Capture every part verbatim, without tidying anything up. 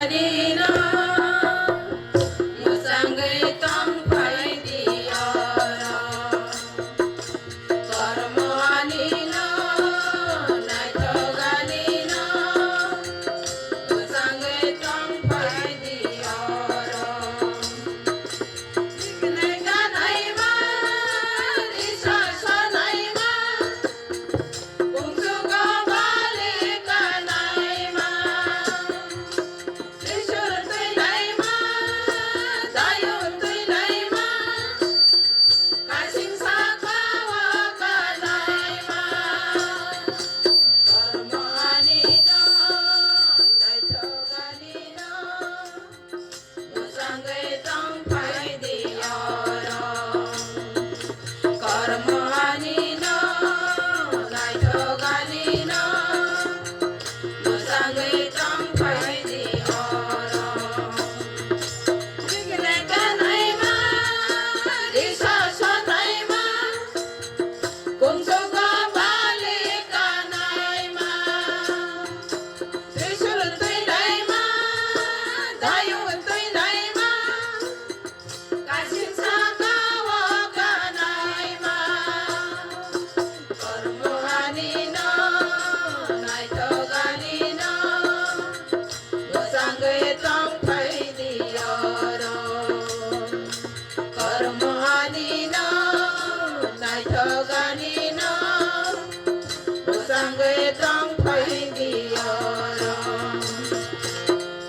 Ani no mwchangwi tong phai di oro. Kormo ani no naithok ani no mwchangwi tong phai di oro. Siknai kanaima, risa sanaima, kungsugo bali kanaima. Trishul twi naima, dayun twi naima, kasing sakao kanaima. Kormo ani no, naithok ani no, mwchangwi tong phai di oro. Kormo ani no, naithok ani no, mwchangwi tong phai di oro. Siknai kanaima, risa sanaima, kungsugo bali kanaima. Trishul twi naima, dayun twi naima, kasing sakao kanaima. Kormo ani no, naithok ani no, mwchangwi tong phai di oro. Kormo ani no, naithok ani no, mwchangwi tong phai di oro.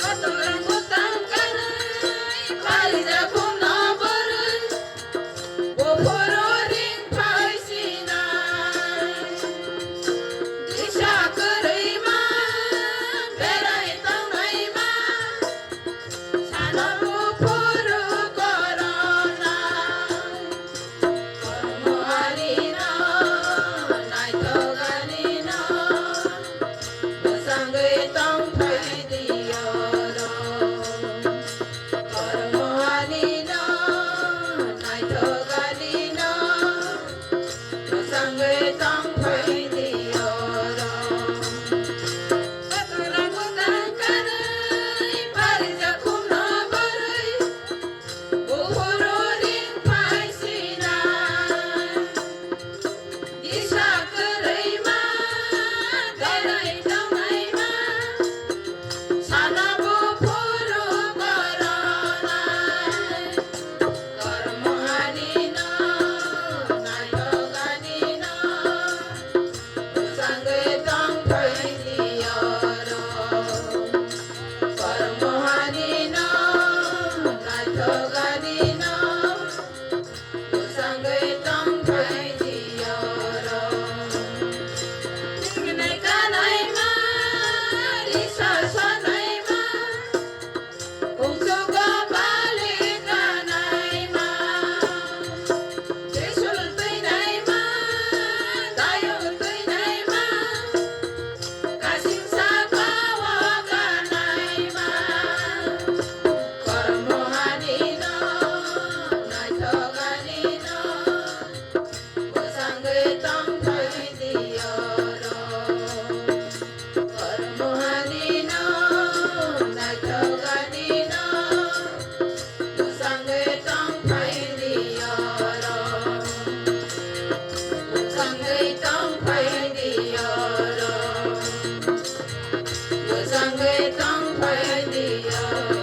Kotorang bwtang kanwi, parijak khumno bwrwi, buphuru ring phai sinai. Disa kwrwi ma, berai tongnai ma, sano buphuru korona. Kormo ani no, naithok ani no, mwchangwi tong phai di oro. Kormo ani no, naithok ani no, mwchangwi tong phai di oro. Kotorang bwtang kanwi, parijak khumno bwrwi, buphuru ring phai sinai. Disa kwrwi ma, berai tongnai ma, sano buphuru korona. Kormo ani no, naithok ani no, mwchangwi tong phai di oro. Kormo ani no, naithok ani no, mwchangwi tong phai di oro. Siknai kanaima, risa sanaima, kungsugo bali kanaima. Trishul twi naima, dayun twi naima, kasing sakao kanaima. Kormo ani no, naithok ani no, mwchangwi tong phai di oro. Kormo ani no, naithok ani no, mwchangwi tong phai di oro. Mwchangwi tong phai di oro. Mwchangwi tong phai di oro.